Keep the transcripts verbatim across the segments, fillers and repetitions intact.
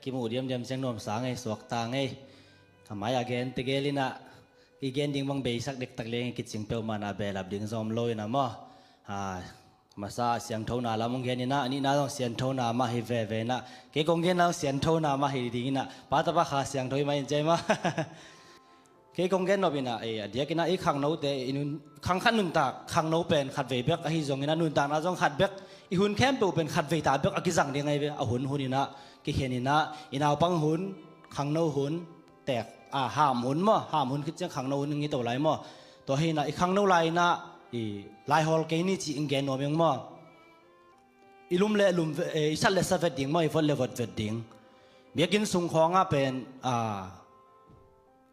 Kimuh diamdiam ciang nuamsa ngei, suakta ngei. Ka mai a gen tegel inah i gen ding bang beisak dektak liang i kicing peuhmah na behlap ding zong om lo inah maw. A, masa siangthona lam hong gen inah, nihna zong siangthona mah hi veve inah, kei kong genna zong siangthona mah hi ding inah, pa tapa kha siangtho i mah in cei maw. Kei kong gen nop inah, eh, a diak inah i khangnote i nun, khang khat nuntak, khangno pen khatvei bek ahi zong inah, nuntakna zong khat bek, i hun khempeuh pen khatvei ta bek a kizang ding ahi ve. A hun hun inah, kikhen inah, i naupang hun, khangno hun, tek, a, ham hun maw, ham hun khit ciang khangno hun i to lai maw. Tua hi inah, i khangno lai inah, i laihawl kei ni ci in gen nuam ing maw. I lum le lum ve-, eh, i sat le sa vet ding maw, i vot le vot vet ding. Biakinn sung khawngah pen, a,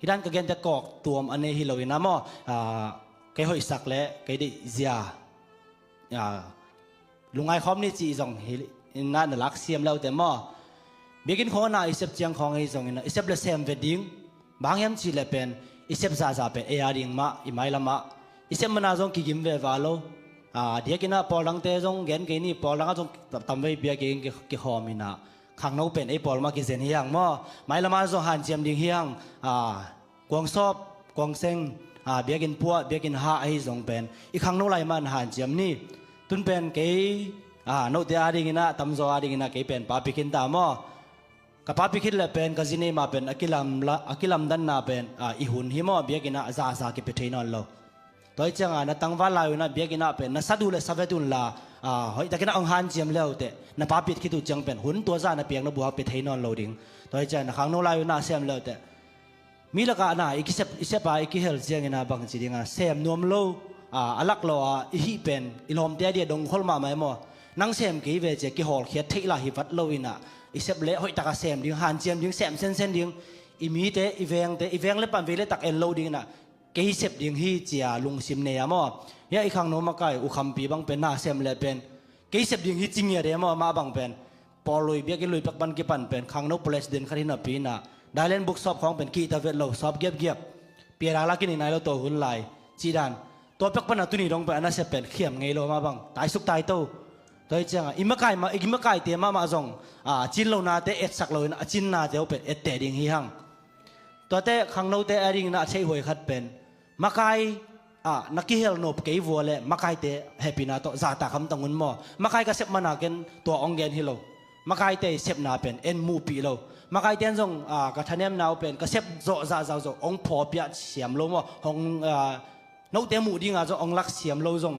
hi dan ka gente kawk tuam a nei hi lo inah maw, a, kei hoihsak le kei deih zia, a, lungngai khawm ni ci zong hi inah na lak siam leute maw. Biakinn khawng a na i sep ciang khawng ahi zong inah i sep le sem ve ding. Bang hiam cih leh pen i sep zahzah pen ei a ding mah, i mailamah i sep mana zong kigim veva lo. A, diak inah pawl dangte zong gen kei ni, pawl dangah zong tam, tamvei biakinn ki, kikhawm inah khangno pen ei pawl mah kizen hi hang maw. Mailamah zong hanciam ding hi hang, a, kuangsawp, kuangseng, a, biakinn puah, biakinn hah ahi zong pen i khangno lai mah na hanciam ni. Tun pen kei, a, note a ding inah, tamzaw a ding inah kei pen papi khin ta maw. Ka papi khin le pen ka zi nei mah pen a kilam la, a kilamdanna pen, a, i hun hi maw, biakinn ah zahzah kipia thei nawn lo. Tua hi ciangah na tangval lai unah biakinn ah pen na sat uh le sa vet un la, a, hoihtakin ah hong hanciam leuteh, na papi khit uh ciang pen hun tua zah na piak na buak pia thei nawn lo ding. Tua hi ciangah na khangno lai unah sem leuteh, mi lakah na i kisep, i sep a i kihel ciang inah bangci ding a sem nuam lo, a, a lak lo a i hih pen i lawmte a dia dongkhol mahmah e maw. Nang sem kei ve ci a kihawlkhiat theih lah hi vat lo inah, i sep le hoihtak a sem ding, hanciam ding, sem sensen ding. I mite, i vengte, i veng le pan vei le tak en lo ding inah, kei sep ding hi ci a lungsim nei a maw. Hiah i khangno makai U Khampi bang pen na sem le pen kei sep ding hi ci ngiat e maw, mah bang pen. Pawl lui, biakinn lui pek pan kipan pen khangno president khat hi napi inah, Dailen Book Shop khawng pen kihta vet lo, shop giapgiap. Pia la la kini nai lo tua hun lai cih dan. Tua pek pan a tuni dong pen a nasep pen khiam ngei lo, mah bang taisuk taito. Tua hi ciangah i makai mah, i makaite mahmah zong, a, cin lonate etsak lo inah a cinnate uh pen etteh ding hi hang. Tuate khangnote a ding inah a theihhuai khat pen makai, a, na kihel nop kei vua le makaite hehpihna tawh zahtak hamtang un maw. Makai ka sep mana ken tua hong gen hi lo. Makaite sepna pen en muhpih lo. Makaite in zong, a, ka thanemna uh pen ka sep zawh zahzah zawh hong phawpiah siam lo maw. Hong, a, note muh dinga zong hong lak siam lo zong